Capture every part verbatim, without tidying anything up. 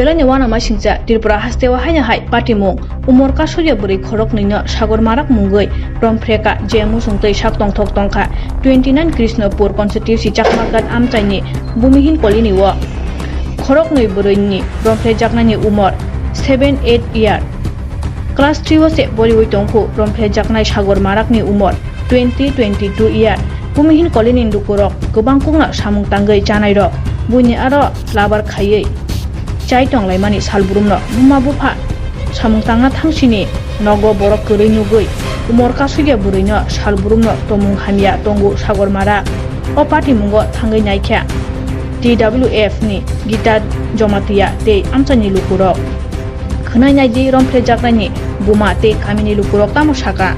Belai ni uanama singcha Tripura haste o haino hai patimung umor kasoya bwrwi khoroknwi no sagor marak mungwi romphre ka, je muchung twi sak tongthok tongkha twenty nine Krishnapur constituency Chakmagat amchaini Bumihin colony o khoroknwi bwrwi ni romphre jaknani umor seven eight year. Class three o se poriwi tongkhu romphre jaknai sagor marak ni umor twenty twenty two year. Bumihin colony ni lukurok kwbang kukno samung tangwi chanairok buini aro labar khaiwi chai tonglaimani salbrumno buma bupha samung tangna thangsini nogo borok kwrwi nugwi umor kasugya bwrwino salbrumno tomung hamya tongo sagor mara. O patimungo thangwi naikha T W F ni Gita Jomatia tei amchaini lukurok. Khwnai naidi romphre jaknaini buma tei kamini lukurok tamo saka.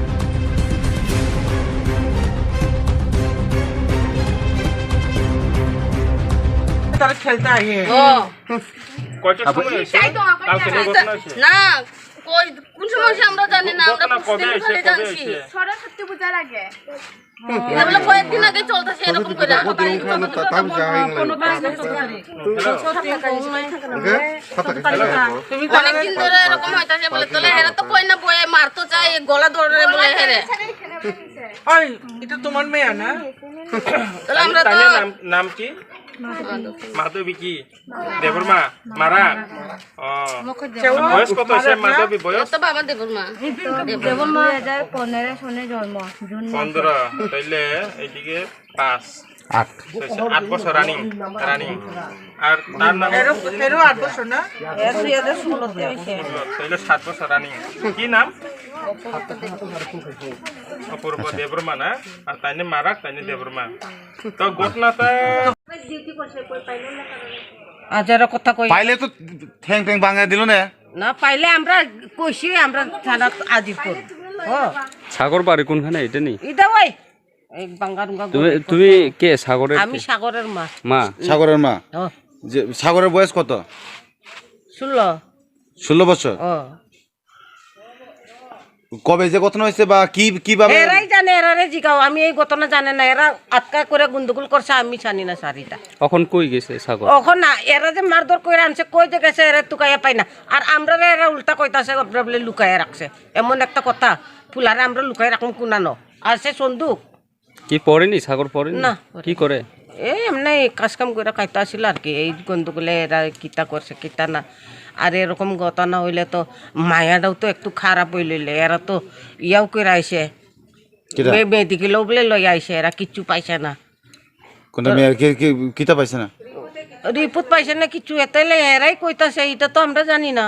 তারা খেলতে আহে। ও। কয়টার সময় হয়েছে? কালকে এই ঘটনা হয়েছে? না, কই, কোন সময় হয়েছে আমরা জানি না, আমরা ঘটনা কবে পুষদিন হয়েছে? ধরে কবে জানছি। হয়েছে? সরস্বতী পূজার আগে। না, বলে কয়েকদিন আগে চলতেছে এরকম করে। কতদিন ওখানে তা-, তাও যাওয়া হয়নি। কোনো কাজ নেই। হ্যালো? হ্যালো? অনেকদিন ধরে এরকম হইতাছে বলে, তাহলে এরা তো কই না বয়ে মারতো চায়, গলা ধরে বলে হেরে। ওই, এটা তোমার মেয়ে না? তাহলে আমরা তো তাহলে নাম, নাম কি? মাধবী কি? দেবর্মা? মারা? ও। বয়স কত হয়েছে মাধবী বয়স? তো বাবা দেবর্মা। দেবর্মা। দুই হাজার পনেরো সনে জন্ম, জুন মাসে। পনেরো, তাইলে এইদিকে পাঁচ। আট। ছয়, সাত, আট বছর রানিং, রানিং। আর তার নাম? এরও, এরও আট বছর না? এর দুই হাজার ষোলোতে হয়েছে। ষোলো, তাইলে সাত বছর রানিং। কি নাম? অপূর্ব দেববর্মা না? আর তাইনে মারাক, তাইনে দেববর্মা। তো ঘটনাটা আজ এরা কথা কই। পাইলে তো ঠ্যাং ঠ্যাং ভাঙাই দিল না। না পাইলে আমরা কইছি, আমরা থানাত আজির করব। ও। সাগর বাড়ি কোনখানে এটা নি? এটা ওই, এই বাঙ্গারুঙ্গা তুমি, গলি। তুমি কে সাগরের আমি কে? সাগরের মা। মা। সাগরের মা। ও। যে সাগরের বয়স কত? ষোলো। ষোলো বছর? ও। কবে যে ঘটনা হয়েছে বা কি, কিভাবে? এরাই জানে, এরারে জিগাও। আমি এই ঘটনা জানে না। এরা আটকা করে গন্ডগোল করছে, আমি জানি না স্যার এটা। এখন কই গেছে সাগর? এখন না, এরা যে মারধর করে আনছে, কই যে গেছে, এরা তুকাইয়া পাই না। আর আমরারে এরা উল্টা কইতাছে, আমরা বলে লুকাইয়া রাখছে। এমন একটা কথা, ফুলারে আমরা লুকাইয়া রাখবো কুনানো। আর সে সন্দুক। কি পড়েনি? সাগর পড়েনি? না, পড়েনি। কি করে? এই এমনি কাজ কাম করে খাইতে আসিল আর কি। এই গন্ডগোলে এরা কিতা করছে, কিতা না। আর এরকম ঘটনা হইলে তো মায়াটাও তো একটু খারাপ হইলে, এরা তো ইয়াও করে আইছে। কিতা? মে-, মেডিকেলও বলে লই আইছে, এরা কিচ্ছু পাইছে না। কোনটা মেয়ের কি, কি, কিতা পাইছে না? রিপোর্ট পাইছে না কিচ্ছু, এতাইলে এরাই কইতাছে, এটা তো আমরা জানি না।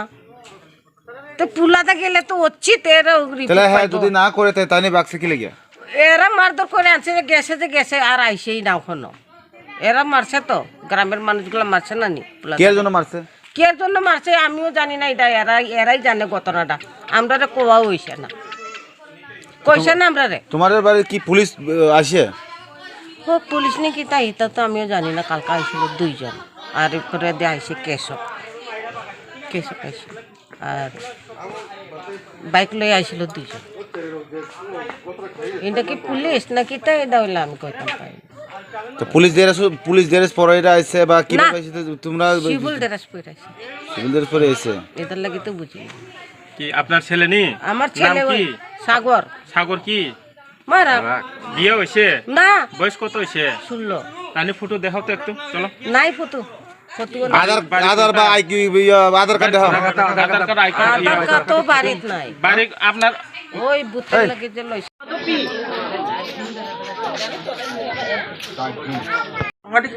তো পুলাতে গেলে তো উচিত এরা রিপোর্ট তাহলে হ্যাঁ, পাইবো। যদি না করে, তাই, তাই নিয়ে বাক্সে কি লেগে? এরা মারধর করে আনছে যে গেছে যে গেছে, আর আইছেই না এখনো। এরা মারছে তো, গ্রামের মানুষগুলো মারছে না নি পুলাতে? কে জন্য মারছে? কে জন্য মারছে আমিও জানি না, এটা এরা, এরাই জানে ঘটনাটা। আমরারে কোয়াও হইছে না। কইছে না আমরারে। তোমাদের বাড়ি কি পুলিশ, আহ, আসে? ও পুলিশ নাকি তাই, এটা তো আমিও জানি না। কালকে আইছিল দুইজন, আর এরপরে দিয়ে আইছে কেশব, কেশব আইছিল। আর বাইক লই আইছিল দুইজন। এটা কি পুলিশ নাকি তাই, এটা হইলে আমি কইতাম পারি না। তো পুলিশ ড্রেস, পুলিশ ড্রেস পরে এটা আইছে বা কিভাবে না, আইছে তো তোমরা সিভিল ড্রেস পরে আইছে। সিভিল ড্রেস পরে আইছে। এটার লাগি তো বুঝি। কি আপনার ছেলে নি? আমার নাম ছেলে কি? ওই সাগর। সাগর কি? মারা। বিয়ে হইছে? না। বয়স কত হইছে? ষোলো। তানি ফটো দেখাও তো একটু, চলো। নাই ফটো। ফটো নাই। আধার, বাড়ি আধার বা কোনটা? আই কি, ইয়া, আধার কার্ড দেখাও। আধার কার্ড, আই কার্ড, আধার কার্ড তো বাড়িত নাই। বাড়ি আপনার ওই বুথের এই। লাগে যে লইছে। আমাদের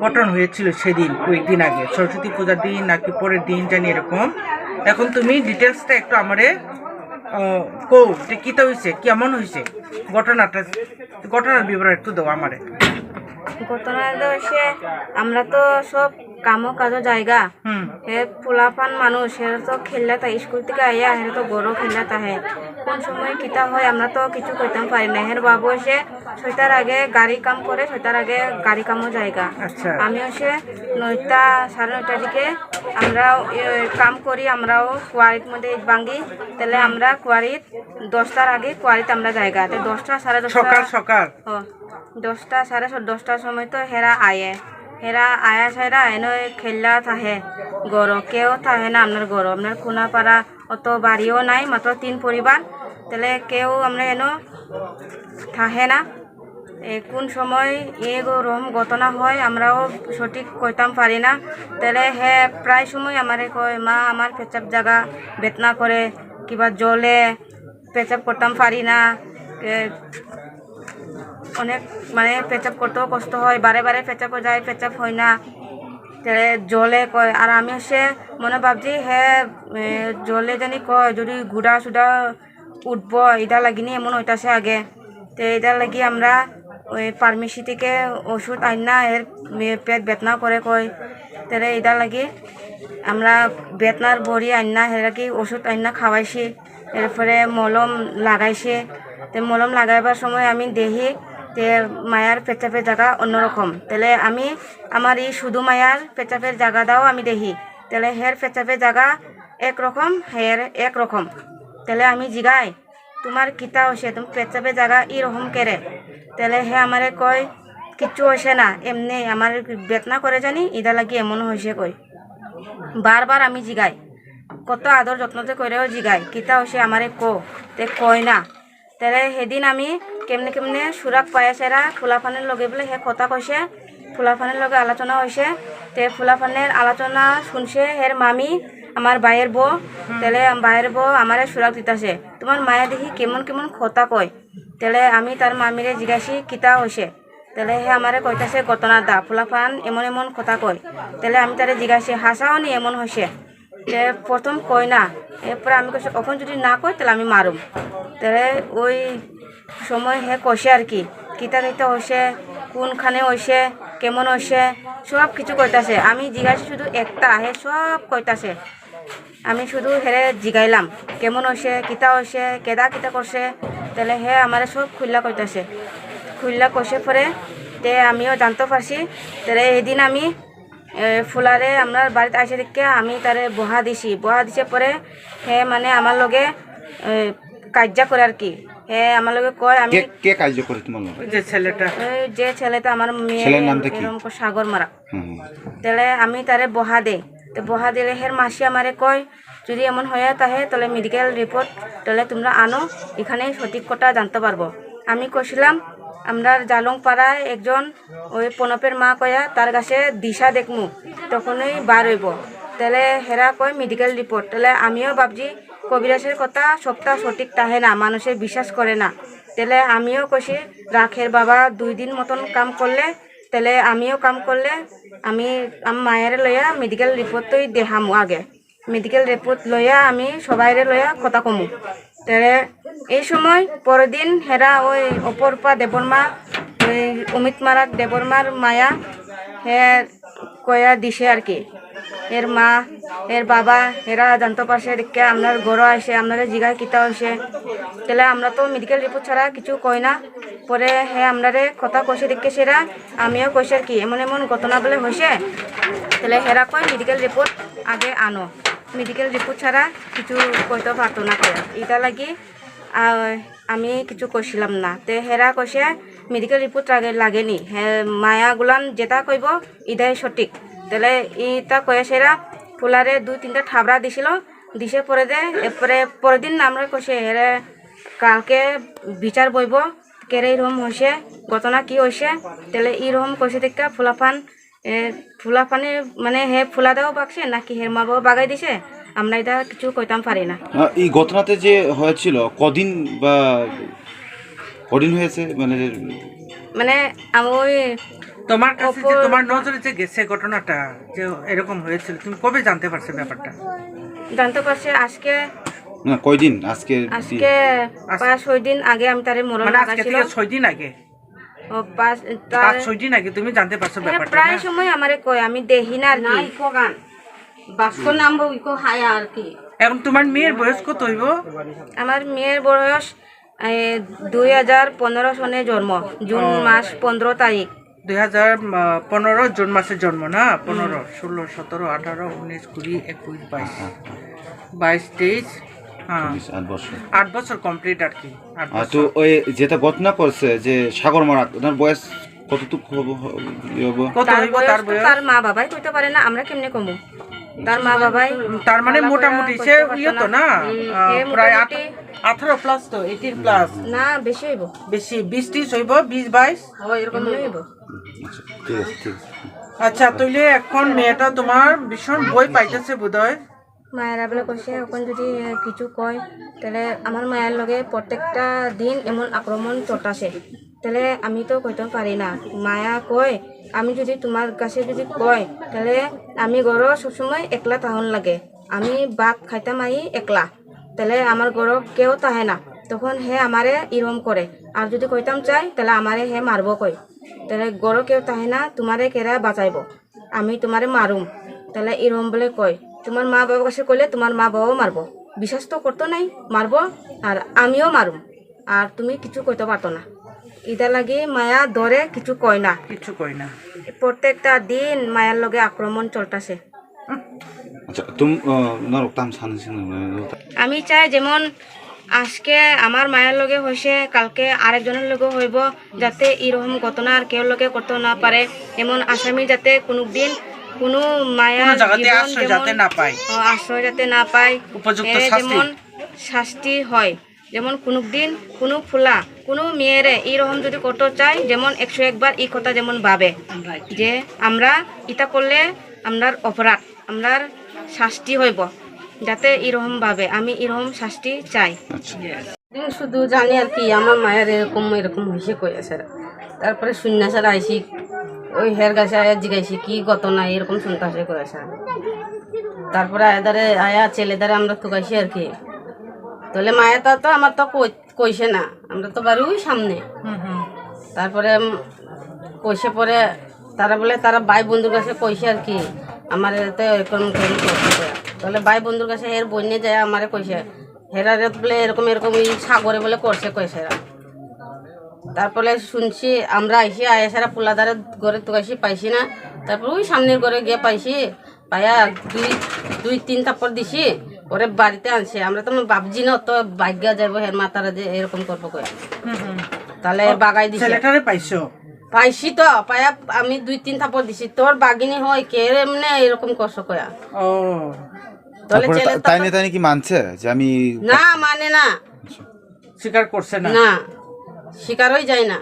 ঘটনা হয়েছিল সেদিন, কয়েকদিন আগে, সরস্বতী পূজার দিন নাকি পরের দিন জানি এরকম। এখন তুমি ডিটেলসটা একটু আমারে, আহ, কও যে কিতা হইছে, কেমন হইছে ঘটনাটা, ঘটনার বিবরণ একটু দাও আমারে। ঘটনা তো হচ্ছে, আমরা তো সব কামো কাজো জায়গা। হুম। হে পোলাপান মানুষ, হেরা তো খেললে তা স্কুল থেকে আইয়া, হেরা তো গরো খেললে তা হে। কোন সময় কিতা হয় আমরা তো কিছু কইতাম পারি না। হের বাবু এসে ছয়টার আগে গাড়ি কাম করে, ছয়টার আগে গাড়ি কামও জায়গা। আচ্ছা। আমি এসে নয়টা, সাড়ে নয়টার দিকে আমরা, এ, কাম করি, আমরাও কুয়ারির মধ্যে ভাঙি, তাহলে আমরা কুয়ারিত দশটার আগে কুয়ারিত আমরা জায়গা। তো দশটা, সাড়ে দশটা। সকাল সকাল? ও, দশটা, সাড়ে স-, দশটার সময় তো হেরা আয়ে। এরা আয়া সাইরা এনো খেললা থাকে, ঘরো কেউ থাকে না আপনার ঘরো। আপনার কোনাপাড়া অত বাড়িও নাই, মাত্র তিন পরিবার, তাহলে কেউ আমরা এনো থাকে না। এ, কোন সময় এগো রকম ঘটনা হয়, আমরাও সঠিক কইতাম পারি না। তাহলে হে প্রায় সময় আমারে কয়, "মা, আমার পেচাব জায়গা বেদনা করে, কিবা জ্বলে, পেচাব করতাম পারি না।" এ, অনেক মানে পেচাব করতেও কষ্ট হয়, বারে বারে পেচাবও যায়, পেচাব হয় না, তাহলে জ্বলে কয়। আর আমি হচ্ছে মনে ভাবছি হে, এ, জ্বলে জানি কয়, যদি গুড়া সুড়া উঠবো, এটা লাগিনি এমন হইতাছে আগে। তো এটার লাগি আমরা ওই ফার্মেসি থেকে ওষুধ আনি না, এর মে-, পেট বেদনা করে কই, তাহলে এটার লাগি আমরা বেদনার বড়ি আনি না, এর কি ওষুধ আনি না খাওয়াইছি, এরপরে মলম লাগাইছে। তো মলম লাগাইবার সময় আমি দেখি যে মায়ার পেচাপের জায়গা অন্যরকম। তাহলে আমি আমার এই শুধু মায়ার পেচাপের জায়গাটাও আমি দেখি, তাহলে হের পেচাপের জায়গা একরকম, হের একরকম। তাহলে আমি জিগাই, "তোমার কিতা হইছে? তুমি পেচ্ছাপের জায়গা এরকম কেরে?" তাহলে হে আমারে কয়, "কিচ্ছু হইছে না, এমনি আমার বেদনা করে জানি, ইটা লাগি এমন হইছে," কই। বারবার আমি জিগাই, কত আদর যত্ন তে করেও জিগাই, "কিতা হইছে আমারে কো?" তে কয় না। তাহলে সেদিন আমি কেমনে কেমনে সুরাক পাইয়া সেরা ফুলাফানের লগে বলে হে কথা কইছে, ফুলাফানের লগে আলোচনা হইছে। তে ফুলাফানের আলোচনা শুনছে হের মামি, আমার ভাইয়ের বউ। তাহলে আম-, ভাইয়ের বউ আমারে সুরাক দিতাছে, "তোমার মায়া দেখি কেমন কেমন কথা কয়।" তাহলে আমি তার মামিরে জিজ্ঞাসি, "কিতা হইছে?" তাহলে হে আমারে কইতাছে, "ঘটনা দা, ফুলাফান এমন এমন কথা কয়।" তাহলে আমি তারে জিজ্ঞাসি, "হাসাও নি এমন হইছে?" তে প্রথম কয় না, এরপরে আমি কইছি, "অখন যদি না কয়, তাহলে আমি মারুম।" তাহলে ওই সময় হে কইছে আর কি, কিতা কিতা হইছে, কোনখানে হইছে, কেমন হইছে, সব কিছু কইতাছে। আমি জিজ্ঞাসা শুধু একটা, হে সব কইতাছে। আমি শুধু হেরে জিগাইলাম, "কেমন হইছে, কিতা হইছে, কেদা কিতা করছে?" তাহলে হে আমারে সব খুললা কইতাছে। খুললা কইছে পরে তে আমিও জানতে পারছি। তাহলে এদিন আমি এ, ফুলারে আমরা বাড়িতে আইসে দেখে আমি তারে বহা দিছি। বহা দিছে পরে হে মানে আমার লগে, এ, কাজিয়া করে আর কি। হে আমার লগে কয় আমি কে, কে কাজিয়া করে তোমার লগে? ওই যে ছেলেটা। ওই যে ছেলেটা আমার মেয়ে ছেলের নামটা কি? এরকম করে সাগর মারা। হুম, হুম। তাহলে আমি তারে বহা দেই। তো বহা দিলে হের মাসি আমারে কয়, "যদি এমন হয়ে থাকে তাহলে মেডিকেল রিপোর্ট তাহলে তোমরা আনো, এখানে সঠিক কথা জানতে পারবো।" আমি কইছিলাম, "আমরা জালং পাড়ায় একজন ওই প্রণবের মা কয়া তার কাছে দিশা দেখমু, তখনই বার হইব।" তাহলে হেরা কয় মেডিকেল রিপোর্ট। তাহলে আমিও ভাবছি কবিরাজের কথা সবটা সঠিক থাকে না, মানুষে বিশ্বাস করে না। তাহলে আমিও কইছি, "রাখের বাবা দুই দিন মতন কাম করলে, তাহলে আমিও কাম করলে আমি, আমি মায়ের লইয়া মেডিকেল রিপোর্টই দেখামু আগে।" মেডিকেল রিপোর্ট লইয়া আমি সবাইরে লইয়া কথা কমু। তাহলে এই সময় পরের দিন হেরা ওই অপরপা দেবর্মা, ওই অমিত মারাক দেবর্মার মায়া হে কয়া দিছে আর কি। এর মা, এর বাবা, এরা জানতে পারছে দেখে আপনার ঘরও আসে, আপনারা জিগায় কিতা হয়েছে। তাহলে আমরা তো মেডিকেল রিপোর্ট ছাড়া কিছু কই না। পরে হে আমরারে কথা কইছে দেখে সেরা আমিও কইছি আর কি, এমন এমন ঘটনা বলে হয়েছে। তাহলে হেরা কয় মেডিকেল রিপোর্ট আগে আনো, মেডিকেল রিপোর্ট ছাড়া কিছু কইতে পারতো না কয়। এটা লাগি, আহ, আমি কিছু কইছিলাম না। তে হেরা কইছে মেডিকেল রিপোর্ট আগে লাগেনি, হে মায়া গুলান যেটা কইব এটাই সঠিক। তাহলে এটা কয়ে সেরা ফুলারে দুই তিনটা থাবড়া দিছিল, দিছে পরে দে, এরপরে পরের দিন আমরা কইছে হেরে কালকে বিচার বইব, কেরে এরকম হয়েছে, ঘটনা কি হয়েছে। তাহলে এরকম কইছে দেখা ফুলাফান, এ, ফুলাফানে মানে হে ফুলাদাও বাগছে নাকি হের মা বাবা বাগাই দিছে, আমরা এটা কিছু কইতাম পারি না। আহ, এই ঘটনাতে যে হয়েছিল, কদিন বা কদিন হয়েছে? মানে, মানে আমি ওই তোমার কাছে যে অপর তোমার নজরে যে গেছে ঘটনাটা, যে এরকম হয়েছিল, তুমি কবে জানতে পারছো ব্যাপারটা? জানতে পারছি আজকে। না, কয়দিন? আজকে কি? আজকে আজ- পাঁচ ছয় দিন আগে আমি তারে মরণ মানে আজকে লাগাইছিল। থেকে ছয় দিন আগে? ও, পাঁচ, তার পাঁচ ছয় দিন আগে তুমি জানতে পারছো হ্যাঁ, ব্যাপারটা, প্রায় না? সময় আমারে কয়, আমি দেখি না আর কি। নাই, কগান। বাস্কো নামবো, ইকো হায়া আর কি। এখন তোমার মেয়ের বয়স কত হইব? আমার মেয়ের বয়স, এ, দুই হাজার পনেরো সনে জন্ম, জুন ও। মাস পনেরো তারিখ। দুই হাজার পনেরো জুন মাসে জন্ম না? পনেরো, হুম। ষোলো, সতেরো, আঠারো, উনিশ, কুড়ি, একুশ, বাইশ। বাইশ, তেইশ, হ্যাঁ। চব্বিশ, আট বছর। আট বছর কমপ্লিট আর কি, আট আর বছর। তো ওই যেটা ঘটনা করছে যে সাগর মারা, ওনার বয়স কতটুকু হবো, হ-, ইয়ে হবো? কত তার হইব তার বয়স তো বয়স? তার মা বাবাই কইতে পারে না, আমরা কেমনে কমু? তার মা বাবাই তার মানে ভালো করে মোটামুটি সে কইতে পারতো ইয়ে তো না। না, হুম, আহ, এ প্রায় মোটামুটি আঠ-, আঠারো প্লাস তো, এইটিন প্লাস। না, বেশি হইব। বেশি, বিশ ত্রিশ হইব, বিশ বাইশ। ও, এরকম হইব। আচ্ছা, ঠিক আছে, ঠিক আছে। আচ্ছা, তাইলে এখন মেয়েটা তোমার ভীষণ ভয় পাইতেছে বোধহয়। মায়েরা বলে কইছে, এখন যদি কিছু কয়, তাহলে আমার মায়ের লগে প্রত্যেকটা দিন এমন আক্রমণ চলতেছে। তাহলে আমি তো কইতে পারি না। মায়া কয়, আমি যদি তোমার কাছে যদি কয়, তাহলে আমি ঘরো সবসময় একলা থাকন লাগে। আমি ভাত খাইতাম আই একলা, তাহলে আমার ঘরো কেউ থাকে না। তখন হে আমারে ইরম করে, আর যদি কইতাম চাই, তাহলে আমারে হে মারবো কই। তাহলে ঘরো কেউ থাকে না, তোমারে কেরা বাঁচাইবো? আমি তোমারে মারুম। তাহলে এরম বলে কয়, তোমার মা বাবার কাছে কইলে তোমার মা বাবাও মারবো। বিশ্বাস তো করতো নাই, মারবো, আর আমিও মারুম। আর তুমি কিছু কইতে পারতো না। ইটা লাগি মায়া ডরে কিছু কয় না। কিছু কয় না। প্রত্যেকটা দিন মায়ার লগে আক্রমণ চলতেছে। আচ্ছা, তুম-, আহ, norok tam sani sini, আমি চাই যেমন আজকে আমার মায়ের লগে হয়েছে, কালকে আরেকজনের লগে হইব, যাতে এরকম ঘটনা আর কেউ লগে করতে না পারে। এমন আসামি যাতে কোনোদিন কোনো মায়ের কোনো জায়গাতে জীবন আশ্রয় যেমন, যাতে না পায়। ও, আশ্রয় যাতে না পায়। উপযুক্ত এ শাস্তি। যেমন শাস্তি হয়, যেমন কোনোদিন কোনো ফুলা, কোনো মেয়েরে এরকম যদি করতে চায়, যেমন একশো একবার এই কথা যেমন ভাবে যে আমরা এটা করলে আমরার অপরাধ, আমরার শাস্তি হইব, যাতে এরকম ভাবে আমি এরকম শাস্তি চাই। আচ্ছা। দিন শুধু জানি আর কি, আমার মায়ের এরকম এরকম হয়েছে কই আছে। তারপরে শুননা স্যার আইসি, ওই হের কাছে আয়া জিজ্ঞাসি কি ঘটনা এরকম শুনতে আসে কই আছে। তারপরে আয়াদারে আয়া ছেলেদারে আমরা তুকাইছি আর কি। তাহলে মায়া তো, তো আমার তো কই-, কইছে না, আমরা তো বাড়ি ওই সামনে। হুম, হুম। তারপরে, উম, কইছে পরে তারা বলে তারা ভাই বন্ধুর কাছে কইছে আর কি, আমার তো এরকম এরকম করছে। তাহলে ভাই বন্ধুর কাছে এর বইনে যায় আমারে কইছে, হেরারে বলে এরকম এরকম এই সাগরে বলে করছে কইছে এরা। তারপরে শুনছি আমরা আইসি, আয়া সারা পোলাদারে ঘরে তুকাইছি পাইছি না, তারপর ওই সামনের ঘরে গিয়ে পাইছি, পায়া দুই, দুই তিন থাপ্পড় দিছি, ওরে বাড়িতে আনছে। আমরা তো আমার বাপজি না, তো ভাগ্য যাইবো, হের মাতারা যে এরকম করবো কই। হুম, হুম। তাহলে ও, বাগাই দিছে। ছেলেটারে পাইছো? পাইছি তো, পায়া আমি দুই তিন থাপ্পড় দিছি। তোর বাগিনী হয়, কে রে এমনে এরকম করছো কয়া। ও। তাহলে তারপরে ছেলে তা-, তো তাই না, তাই নাকি মানছে যে আমি না, মানে না। আচ্ছা। স্বীকার করছে না? না, স্বীকারই যায় না।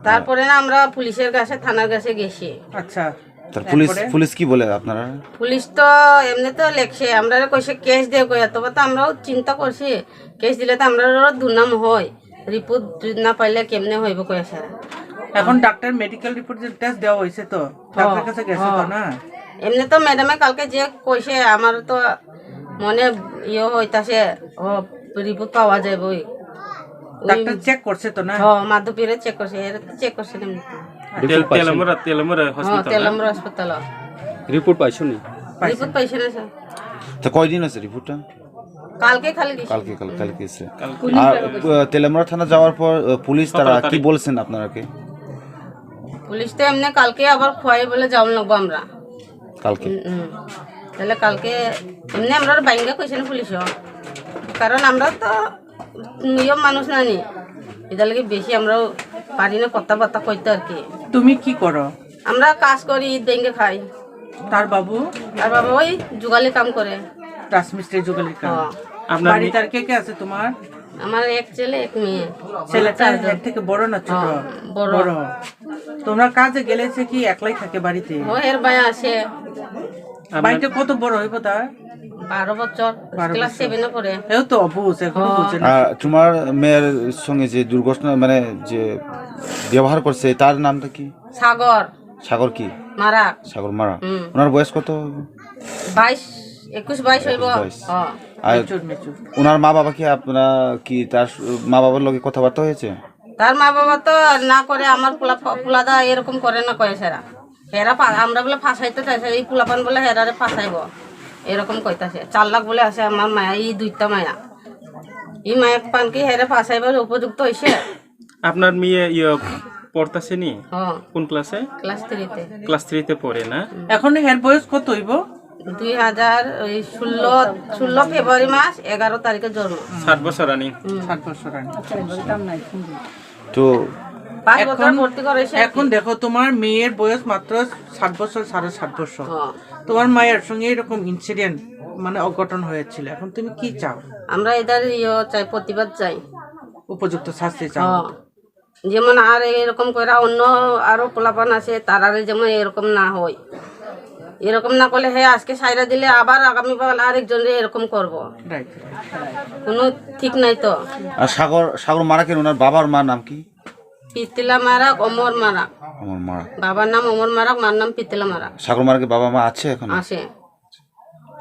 তারপরে না আমরা পুলিশের কাছে, থানার কাছে গেছি। আচ্ছা। তার পুলিশ, তারপরে? পুলিশ কি বলে আপনারা? পুলিশ তো এমনি তো লেখছে, আমরা কইছে কেস দে কইয়া, তবে তো আমরাও চিন্তা করছি, কেস দিলে তো আমরারও দুর্নাম হয়, রিপোর্ট না পাইলে কেমনে হইব কইয়া স্যার। এখন ডাক্তার মেডিকেল রিপোর্ট যে টেস্ট দেওয়া হয়েছে তো, ডাক্তার কাছে গেছে তো না? এমনি তো ম্যাডামে কালকে যে কইছে, আমার তো মনে ইয়ে হইতাছে, ও রিপোর্ট পাওয়া যাইবই। ডাক্তার চেক করছে তো না? হ্যাঁ, মাধবীরে চেক করছে, এর তো চেক করছে না। তেল-, তেলামুরা, তেলামুরা হ্যাঁ, হসপিটাল না? তেলামুরা হসপিটাল। রিপোর্ট পাইছো নি? রিপোর্ট পাইছে না স্যার। তো কয়দিন আছে রিপোর্টটা? কালকে খালি দিছে। কালকে, কাল-, কালকে এসে। কালকে। আর, আহ, তেলেমরা থানা যাওয়ার পর, আহ, পুলিশ তারা সতেরো কি তারিখ। বলছেন আপনারাকে? পুলিশ তো এমনি কালকে আবার খোয়াই বলে যাওয়া লাগবো আমরা। কালকে? হুম, হুম। তাহলে কালকে এমনি আমরা বাইঙ্গা কইছেন পুলিশও। কারণ আমরা তো নিয়ম মানুষ নানি। এটা লাগে বেশি আমরাও পারি না কথাবার্তা কইতে আর কি। তুমি কি করো? আমরা কাজ করি, ইট ভেঙে খাই। তার বাবু? তার বাবা ওই জুগালি কাম করে। রাজমিস্ত্রি জুগালির কাম। হ্যাঁ। আপনার বাড়িতে নি- আর কে কে আছে তোমার? আমার এক ছেলে, এক মেয়ে। ছেলেটা চারজন। এর থেকে বড় না ছোট? হ্যাঁ, বড়। বড়। তোমরা কাজে গেলে সে কি একলাই থাকে বাড়িতে? ও, এর ভাই আছে। আপনার বাড়িতে কত বড় হইব তার? বারো বছর, বারো ক্লাস বছর। সেভেনে পড়ে। এও তো অবুঝ, এখনো হ্যাঁ। বুঝে না। আর তোমার মেয়ের সঙ্গে যে দুর্ঘটনা, মানে যে ব্যবহার করছে, তার নামটা কি? সাগর। সাগর কি? মারা। সাগর মারা। হুম। ওনার বয়স কত? বাইশ, একুশ বাইশ হইব। একুশ বাইশ। হ্যাঁ। আর ম্যাচিউর, ম্যাচিউর। ওনার মা বাবা কি আপনার, কি তার মা বাবার লগে কথাবার্তা হয়েছে? তার মা বাবা তো না করে আমার পোলা, পোলাদা এরকম করে না কয়েছে এরা। এরা ফা-, আমরা বলে ফাঁসাইতে চাইছে, এই পোলাপান বলে হেরারে ফাঁসাইবো। এরকম কইতাছে। চার লাখ বলে আছে আমার মায়া, এই দুইটা মায়া। এই মায়া পান কি হেরে ফাঁসাইবার উপযুক্ত হইছে? আপনার মেয়ে ইয়ে পড়তাছে নি? হ্যাঁ। কোন ক্লাসে? ক্লাস থ্রিতে। ক্লাস থ্রিতে পড়ে না? এখন এর বয়স কত হইব? দুই হাজার ওই ষোলো, ষোলো ফেব্রুয়ারি মাস, এগারো তারিখে জন্ম। সাত বছর রানিং। হুম। সাত বছর রানিং। তো পাঁচ বছর এখন, ভর্তি করেছে আর কি। এখন দেখো, তোমার মেয়ের বয়স মাত্র সাত বছর, সাড়ে সাত বছর। হ্যাঁ। তোমার মায়ের সঙ্গে এরকম ইনসিডেন্ট, মানে, অঘটন হয়েছিল, এখন তুমি কি চাও? আমরা এটার ইয়ে চাই, প্রতিবাদ চাই। উপযুক্ত শাস্তি চাও? হ্যাঁ। যেমন আর এরকম করে অন্য আরো পোলাপান আছে, তারারে যেমন এরকম না হয়, এরকম না করলে হে আজকে সাইরা দিলে আবার আগামী বল আরেকজনরে এরকম করব। রাইট। কোনো ঠিক নাই তো। আর সাগর, সাগর মারা কেন, ওনার বাবার মার নাম কি? পিতলা মারাক, অমর মারাক। অমর মারাক। বাবার নাম অমর মারাক, মার নাম পিতলা মারাক। সাগর মারাকে বাবা মা আছে এখন? আছে।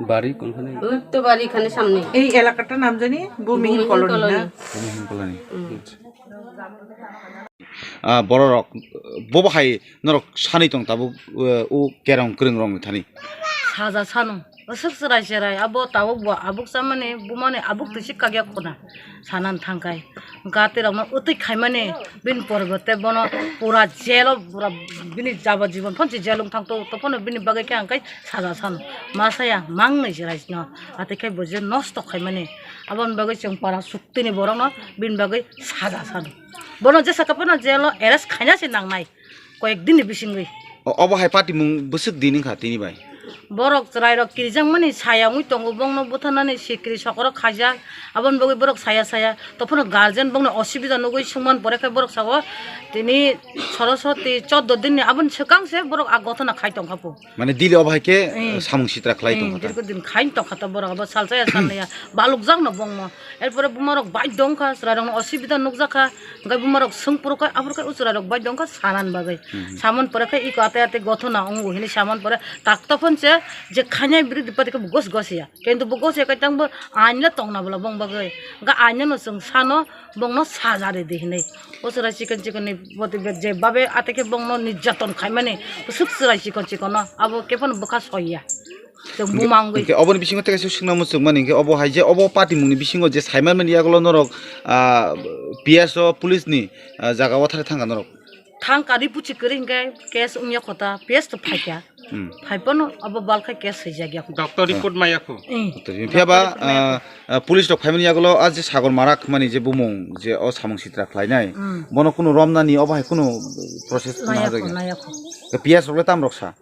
বাড়ি কোনখানে? ওই তো বাড়ি এখানে সামনে। এই এলাকাটার নাম জানি ভূমিহীন ভূমিহীন কলোনি, না? কলোনি। ভূমিহীন কলোনি। হুম। আচ্ছা। Ah, bororok, bobo hai norok sanwi tong tabuk, eh, o kerong kwrwng rokni thani. Saja sano, aswk chwrai chwrai, abo tabuk bo abuk chamani, bumani abuk twi si kakya khuna, sanan thangkai. Gati rokno utwi khaimani, bini poribote bono pura jelo, pura bini jaba jibon phonsi jelo wng thang to, to phano bini bagwi khe ang kai saja sano. Ma saya mang nai chwrai no, ate khai bo je nosto khaimani, aboni bagwi chwng para suktini borokno bini bagwi saja sano. Bono jesa ka phano jelo arrest khaina se nangnai, koyek din ni bisingwi. O-, obo hai patimung bwswk din wngkha tini bai? Borok chwrai rok kirijak mani saya wngwi tongo, bongno butharnani sikri sokoro khaijak, aboni bagwi borok saya saya, to phano guardian bongni osubida nugwi sungman pore khe borok sao tini soroswati choddo din ni aboni swkang se borok a gothana khai tongkha po. Mane dili obo hai khe, eh, samung sitra khlai tongkha ta? Dirgo din khai tongkha ta borok, abo salsa ya salnaya balukjak no bongno. Erpore bumarok bai dongkha, chwrairokno osubida nukjakha, hwnkhe bumarok swngphuru khe aphuru khe o chwrairok bai dongkha sanan bagwi. Hmm. Samon pore khe iko ate ate gothona wngo hini samon pore takto phonse je khainai birodhi party khe bo gos gosiya. Kintu bo gosiya khe tangbo ain le tongna bwla bong bagwi. Hwnkhe ain no chwng sano bongno saja ridi hinwi. O chwrai chikon chikon ni boti je babe ate khe bongno nirjaton khaimani bwswk chwrai chikon chikon no abo khe phano bwkha soiya. Chwng buma wngwi. Hwnkhe oboni bisingo tei kaisa swngna muchung mani hwnkhe obo hai je obo patimungni bisingo je saiman mani yagulo norok, ah, P S o police ni, ah, jaga o thari thangkha norok. Thangkha ri puchi kwrwi hwnkhe case wngya khota, P S to phaikha. Hmm. Phai phano abo balkhai case swijak ya. Doctor report maya khu. Eh. Doctor report maya khu. Phiya ba, ah, ah, police rok phaimani yagulo a je Sagor Marak hwnmani je bumung je o samung sitra khlainai. Hmm. Bono kunu romnani obo hai kunu process maya khu, maya khu. P S rok le tam rok sa.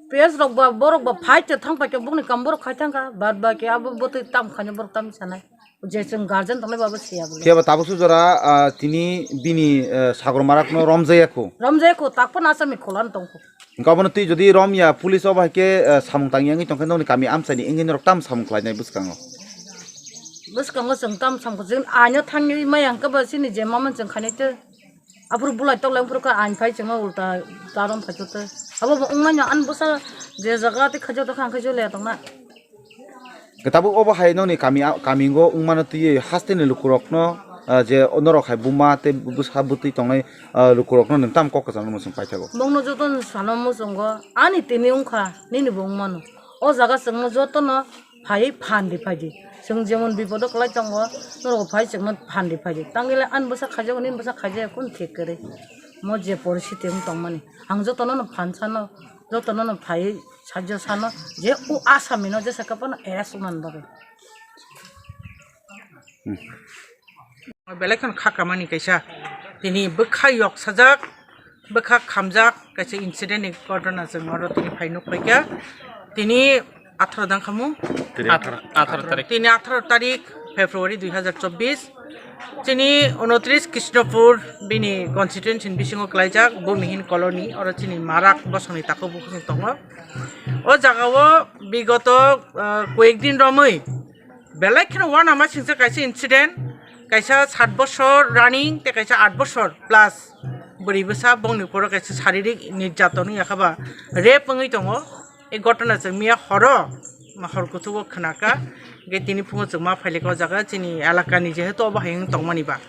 P S rok ba, borok ba phai te thang phai khe bokni kam borok khai thang kha, bad ba khe abo bwtwi tam khaina borok tam sanai. Je chwng guardian tongnai ba abo siya bwle. Phiya ba tabuk su jora, ah, tini bini, eh, Sagor Marak no romjaya khu. Romjaya khu, tak phano asami kholan tong khu. Hwnkhe obono twi jodi romya, police obo hai khe, eh, samung tangya wngwi tong khe nokni kami amchaini wngwi norok tam samung khlainai bwskango? Bwskango chwng tam samung khlainai, aino thangwi maya hwnkhe ba chini je mama chwng khainai tei. Aphuru bulai toklai phuru kha ain phai chwngno ulta tarom phai tei. Abo bo wngmano ani bwsa je jaga tei khaijak tongkha ang khaijak le tongna. Tabuk obo hai nokni kami a-, kamingo wngmano twiwi hasteni lukurokno, ah, je norok hai buma tei bwsa bwtwi tongnai, ah, lukurokno nwng tamo kok kwchangno muchung paithago? Bongno jotono sana muchungo ani tini wngkha nini bo wngmano. O jaga chwngno jotono phaiwi phan di phai di. Chwng jemon bipodo kwlai tongo, norok phai chwngno phan di phai di. Tangwi le ani bwsa khaijago, nini bwsa khaijago, kunu thik kwrwi. Mo je poristiti wng tongmani, ang jotono no phan sano, jotono no phaiwi sajjo sano, je o asamino jesa khe phano arrest wngmani bagwi. Belai kheno kha kamani kaisa tini bwkha yok sajak, bwkha khamjak kaisa incident ni ghotona chwng oro tini phai nuk paikha. Tini atharo dang khamu? Tini atharo, atharo tarik. Tini atharo tarik February dui hazar chobbish. Chini unotris Krishnapur bini constituency ni bisingo kwlaijak Bhumihin Colony, oro chini Marak bosongni takhuk bukhuk tongo. O jaga o bigoto, ah, koyek din romwi belai kheno uanama singcha kaisa incident, kaisa sat bosor running tei kaisa aat bosor plus bwrwi bwsa bongni ukoro kaisa saririk nirjaton wngya kha ba rape wngwi tongo. E ghotona chwng miya horo, ma hor kuchugo khwnakha, hwnkhe tini phungo chwng ma phailekha o jaga chini elakani jehetu obo hai wng tongmani ba.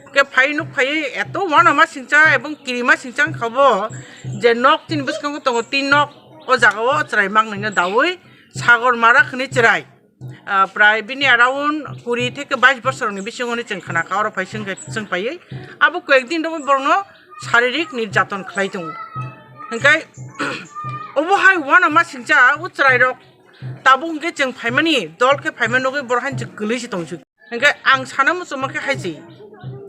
Hwnkhe phai nuk phaiwi eto uanama singcha ebong kirima singcha wngkha bo je nok chini bwskango tongo tin nok o jaga o chwrai mangnwino daui Sagor Marak hwnwi chwrai. Ah, prai bini around kuri theke bais bosor ni bisingo ni chwng khna kha, oro phai chwng khe, chwng phaiwi abo koyek din rok borokno saririk nirjaton khlai tongo. Hwnkhe obo hai uanama singcha o chwrai rok tabuk hwnkhe chwng phaimani dol khe phaimani nugwi borok hai chwng kwlwi se tongsi. Hwnkhe ang sana muchungma khe hai se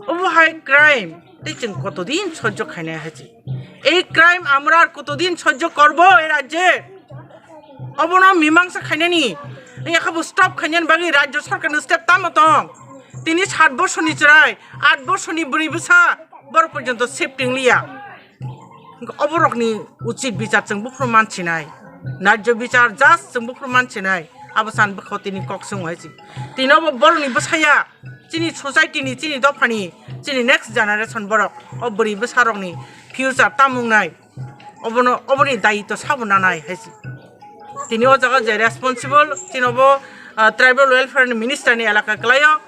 obo hai crime. Tei chwng kotodin sojjo khainai hai se. Ei crime amra ar kotodin sojjo korbo ei rajye? Obono mimangsa khainani, yakhabu stop khainani bagwi rajyo sarkarni step tamo tong? Tini sat bosorni chwrai, at bosorni bwrwi bwsa, borok porjonto safety wngliya. Oborokni uchit bichar chwng buphuru mansinai, narjo bichar just chwng buphuru mansinai. Abo san bwkha tini kok swngo hai se. Tini obo borokni bwsaya, chini society ni, chini dophani, chini next generation borok, o bwrwi bwsarokni future tamo wngnai. Obono, oboni dayitw sabo nanai hai se. Tini o jaga je responsible, chini obo, ah, tribal welfare ni minister ni elaka kwlaio.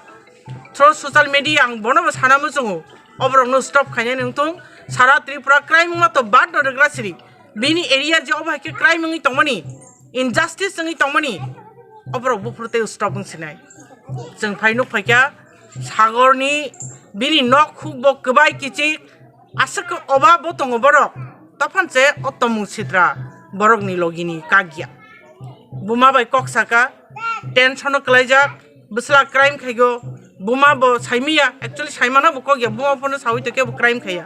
Through social media ang bono bo sana muchungo. Oborokno stop khainani wngthung. Sara Tripura crime wngma to bad no rwgra siri. Bini area je obo hai khe crime wngwi tongmani, injustice wngwi tongmani, oborok buphuru tei stop wng sinai. Chwng phai nuk phaikha sagorni bini nok khuk bo kwbai kichik, aswk khe oba bo tongo borok. Tophan se o tomung sitra borokni logini kagya. Buma bai kok saka, tension o kwlaijak, bwsla crime khaigo, buma bo saimiya, actually saimano bo kok ya, buma phano sawi tokhe bo crime khaiya.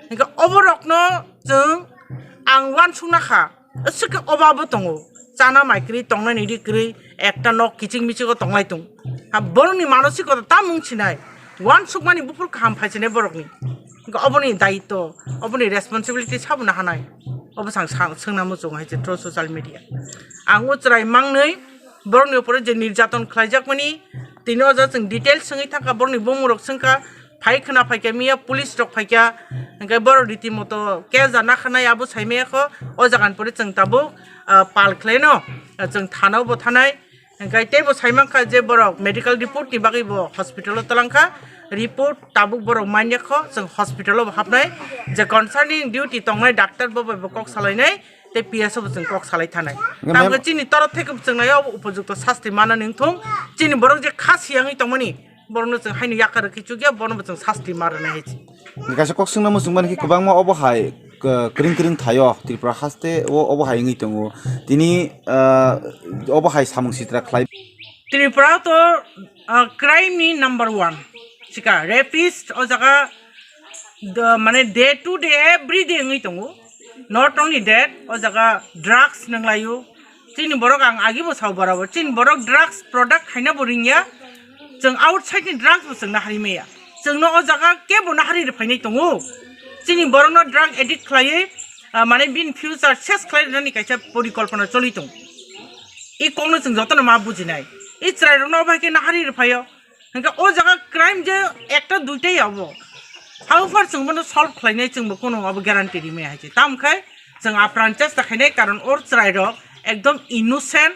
Hingke oborokno chwng ang uansukna kha, aswk khe oba bo tongo, chana mai kwrwi, tongnani ri kwrwi, ekta nok kiching miching o tonglai tong. Ha, borokni manosiko tamung sinai, uansukmani buphuru kaham phai sinai borokni. Hingke oboni dayitw, oboni responsibility sabo nahanai. Obo sang, sang, swngna muchungo hai se through social media. Ang o chwrai mangnwi borokni upore je nirjaton khlaijakmani, tini o jaga chwng details swngwi thangkha, borokni bumung rok swngkha, phai khwna phaikha miya, police rok phaikha, hingke borok riti moto case da nakhanai abo saimaya kho, o jaga ni pore chwng tabuk, ah, pal khlaino, ah, chwng thana o bo thanai. Hingke teibo saimankha je borok medical report ni bagwi bo hospital o twlangkha, report tabuk borok manya kho, chwng hospital o bo hapnai, je concerning duty tongnai doctor bo bai bo kok salainai, tei P S o bo chwng kok salai thanai. Hingke Tamkhe mem- chini torop theke bo chwng nai o upojukto sasti manani wngthung, chini borok je kha siyangwi tongmani, borokno chwng haino yakarwi kichukya, bono bo chwng sasti ma rwnai hai se. Kaisa kok swngna muchung mani khe kwbangma obo hai, k-, kwrwng kwrwng thaio Tripura haste o obo hai wngwi tongo. Tini, ah, obo hai samung sitra khlai. Tripura to, ah, crime ni number one. Sika rapist o jaga, the, mane day to day, every day wngwi tongo. Not only that, o jaga drugs nanglaio. Chini borok ang agi bo sao borok. Chini borok drugs product khaina bo ringya. Chwng outside ni drugs bo chwng nahari maya. Chwngno o jaga kebo nahari rwphainai tongo. Chini borokno drug addict khlaiwi, ah, mane bini future ses khlai rwnani kaisa porikolpona choli tongo. I kokno chwng jotono ma bujinai. I chwrairokno obo hai khe nahari rwphaio. Hingke o jaga crime je ekta duitai abo. How far chwng bono solve khlainai chwngbo kunu abo guarantee rimaya hai se. Tamkhe chwng apran chesta khainai, karon or chwrairok ekdom innocent.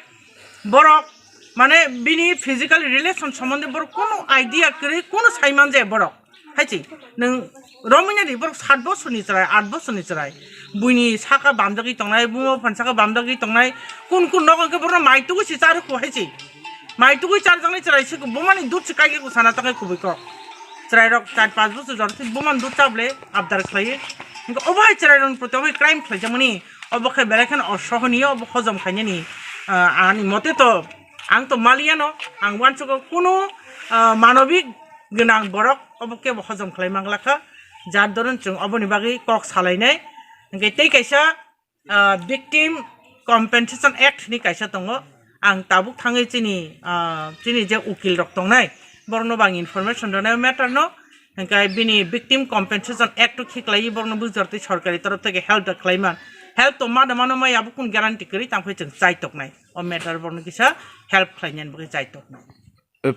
Borok mane bini physical relation sombonde borok kunu idea kwrwi, kunu saiman je borok. Hai se, nwng romwina di borok sat bosorni chwrai, at bosorni chwrai. Buini saka bamjagwi tongnai, buma phan saka bamjagwi tongnai. Kun kun nogo hwnkhe borokno mai tugwi se charwkhu hai se. Mai tugwi charjaknai chwrai se bumani dud se kaikhe sana tangwi kubui kok. Chwrairok char panch bochor jora thik bumani dud chabole abdar khlaiwi. Hwnkhe obo hai chwrairokni proti obo hai crime khlaijakmani, obo khe belai kheno osohoniyo, obo hojom khainani, ah, ani mote to ang to maliyano, ang uansukgo kunu, ah, manobik gwnang borok obo kebo hojom khlai manglakha, jar doron chwng oboni bagwi kok salainai. Hwnkhe tei kaisa, ah, Victim Compensation Act hinwi kaisa tongo. Ang tabuk thangwi chini, ah, chini je ukil rok tongnai, borokno bo ang information rwnai o matter no. Hwnkhe bini Victim Compensation Act o khiklaiwi borokno bujor tei sorkari torof theke help da khlaiman. Help to mano mano maya, abo kun guarantee kwrwi, tangphai chwng chaitoknai. O matter borokno kisa help khlainani bagwi chaitoknai.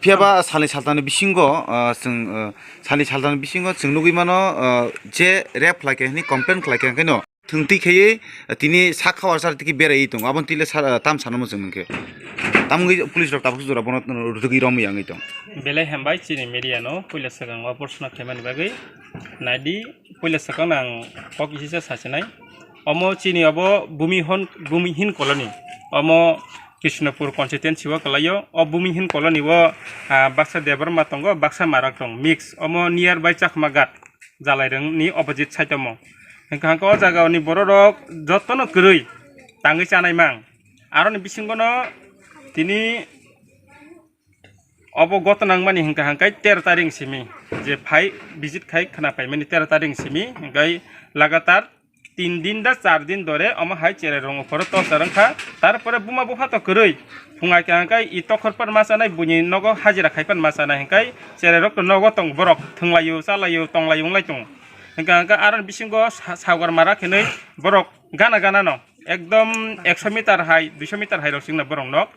Phiya ba salni saltani bisingo, ah, chwng, ah, salni saltani bisingo chwng nugwi mano, ah, je rape khlai khe hwnwi complain khlai khe, hwnkhe no thwngtwi khaiwi, ah, tini sak khawar sar tiki beraiwi tongo, aboni twi le sar, ah, tam sanamo chwng nungkhe. Tamungwi police rok tabuk jora bono rwtugwi romwi wngwi tong. Belai hambai chini media no puila swkang o portion khlaimani bagwi. Naidi, puila swkang ang kok kisa sa sinai. Omo chini obo Bhumihon, Bhumihin Colony. Omo Krishnapur constituency o kwlaio. O Bhumihin Colony o, ah, baksa Debbarma tongo, baksa Marak tong mix. Omo nearby Chakma Ghat, Jalairang ni opposite side omo. Hwnkhe hwnkhe o jaga ni borok rok jotono kwrwi tangwi chanai mang. Aroni bisingo no tini Obo gotona wngmani hwnkha hwnkhe tero tarik simi, je phai visit khai khwna phaimani tero tarik simi, hwnkhe lagatar tin din da char din dore omo hai cherai rong uphoro torchar wngkha. Tarpore buma bupha to kwrwi, phungai kha hwnkhe i tokhor pan ma chanai, buini nogo hajira khai pan ma chanai, hwnkhe cherai rok to nogo tong, borok thwnglaio, chalaio, tonglaio, wnglai tongo. Hwnkha hwnkhe aroni bisingo sa-, sagor mara khenwi borok gana gana no ekdom ekso meter hai, duiso meter hai rok singna borok nok.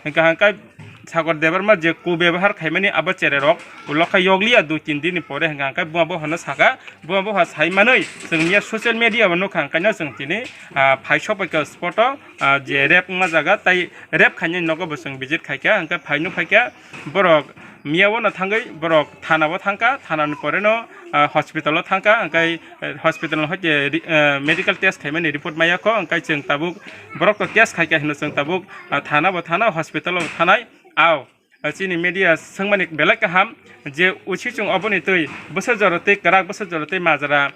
Hwnkha hwnkhe sagor debbarma je ku bebahar khaimani abo cherai rok ulo khe yokliya dui tin din ni pore, hwnkha hwnkhe buma bupha no saka, buma bupha sai manwi chwng miya social media o nukha, hwnkhe no chwng tini, ah, phai sopai kha spot o, ah, je rape wngma jaga tai rape khainai nogo bo chwng visit khaikha, hwnkhe phai nuk phaikha. Borok miya o no thangwi borok thana o thangkha, thana ni pore no, ah, hospital o thangkha, hwnkhe, eh, hospital no hoite ri-, eh, medical test khaimani report maya kho, hwnkhe chwng tabuk borok to test khaikha hino chwng tabuk, ah, thana bo thana, hospital o bo thanai. Ao, ah, chini media swngmani belai kaham je usi chwng oboni twi bwswk jora twi kwrak, bwswk jora twi majra,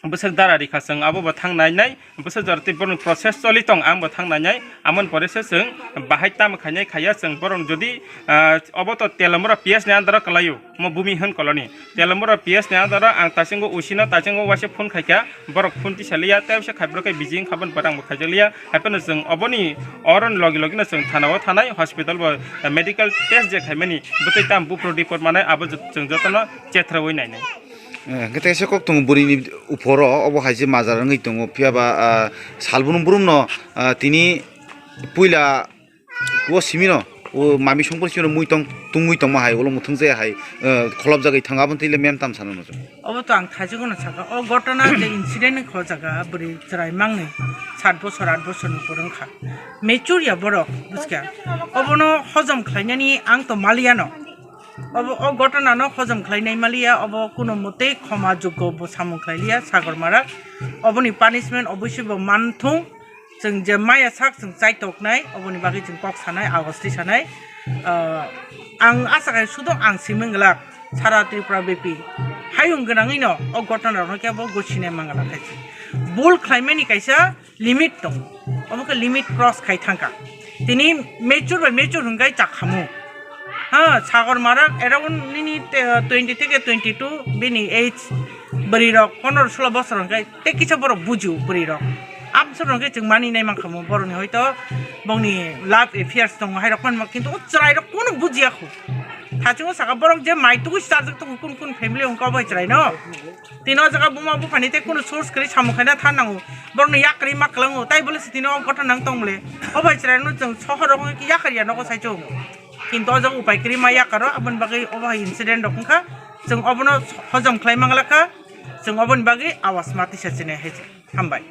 bwswk dara rikha, chwng abo bo thang nai nai, bwswk jora tei borokni process choli tong, ang bo thang nai nai, amoni pore se chwng bahai tamo khainai khaiya chwng borok jodi, ah, obo to Telamura P S ni under o kwlaio, mo bumi hwn koloni Telamura P S ni under o ang tasingo usi no tasingo waisa phone khaikha, borok phone tisa liya, tei waisa khai borok khe busy wngkha, boni pore ang bo khaijak liya, hai phano chwng oboni oro logi logi no chwng thana o thanai, hospital bo, ah, medical test je khaimani bwtwi tamo buphuru report manai abo chwng jotono chethraui nainai. Eh, hwnkhe teisa kok tongo bwrwini uphoro, obo hai se majra wngwi tongo, phiya ba, ah, salbrum brum no, ah, tini puila o simi no, o mami songphor simi no muitong tungwi tongma hai, ulo muthung je hai, eh, kholopjagwi thango, aboni twi le mem tam sana no chwng. Obo to ang thaichukno sakha, o gotona je incident ni kho jaga bwrwi chwrai mangni sat bosor, aat bosor ni borok wngkha, mature ya borok, buskha, obono hojom khlainani ang to maliya no. Obo, o gotona no hojom khlai nai maliya, obo kuno motei khoma joggo bo samung khlai liya, sagor mara. Oboni punishment oboisoi bo man thung. Chwng je maya sak chwng chai tok nai, oboni bagwi chwng kok sanai, agos twi sanai. Ah, ang asa khai sudo ang simi glak, sara Tripura bepi hayung gwnangwi no o gotona rok no khe bo gosi nai man glak khai se. Bul khlai mani kaisa limit tongo, omo khe limit cross khai thangkha. Tini mature bai mature hwnkhe chakhamu. Ha, sagor marak around nini te-, twenty theke twenty two bini age, bwrwi rok pondro solo bosor hwnkhe tei kisa borok bujio bwrwi rok. Absor hwnkhe chwng mani nai mankhamu, borokni hoito bongni love affairs tongo, hai rok manma, kintu o chwrai rok kunu bujiya khu. Thachungo saka borok je mai tugui charjak tongo, kun kun family hwnkhe obo chwrai no. Tini o jaga buma buphani tei kunu source kwrwi samung khaina than nango. Borokno yakarwi ma kwlango, tai bole se tini o gotha nang tong bole. O bai chwraino chwng sohor rogo yakar ya nogo sai chwng. Kintu o jaga upai kwrwi ma yakaro, aboni bagwi obo hai incident rok wngkha. Chwng obono hojom khlai manglakha. Chwng oboni bagwi awas ma tisa chini hai se. Hambai.